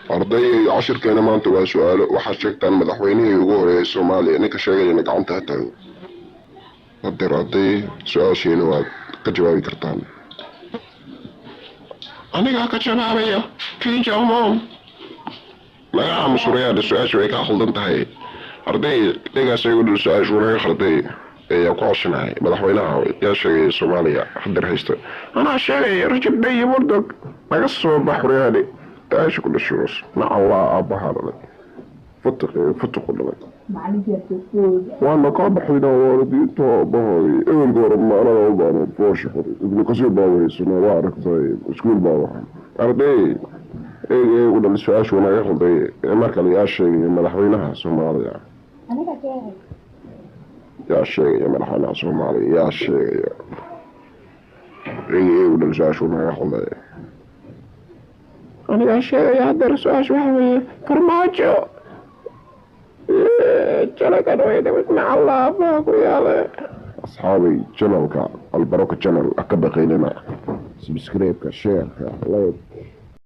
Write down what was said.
Arday, cashirkeena maanta waa su-aalo. Waxaad sheegtaan madaxweynihii ugu horeeyay Soomaaliya. Ninka sheegayana gacanta ha taago hadeer. Arday, su-aashiina waad ka jawaabi kartaan. Anigaa ka jawaabaya, kinjamom magaca masurayaadha. Su-aasha way kaa khaldan tahay. Arday, dhigaas igu dhul, su-aashu naga khalday ayaa ku codsanahay. Madaxweynaha yaa sheegaya Soomaaliya hadeer haysta? Anaa sheegaya, Rajab Tayyib Erdogan. Naga soo bax horyaadhe, su-aasha ku dhashay nacallaa aabbahaa dhalay, futuq futuqu dhalay. Waana kaa baxaynaa waalidiinta aabbahay ehelka hore maanada u baano foosha xuri Ibnu Kasiir baa weysana waa aragtay iskuul baa waxan. Arday, eeg eegu dhal, su-aashu naga khalday. Mar kale, yaa sheegaya madaxweynaha Soomaaliya? Yaa sheegaya madaxweynaha Soomaaliya? Yaa sheegaya? Eeg eegu dhal, su-aashu naga khalday. Anigaa sheegaya hadeer. Su-aasha waxa weeye Farmaajo. Ku yaale. Asxaabay, channelka Albaraka Channel ka baqaynana subscribe-ka, share-ka, like.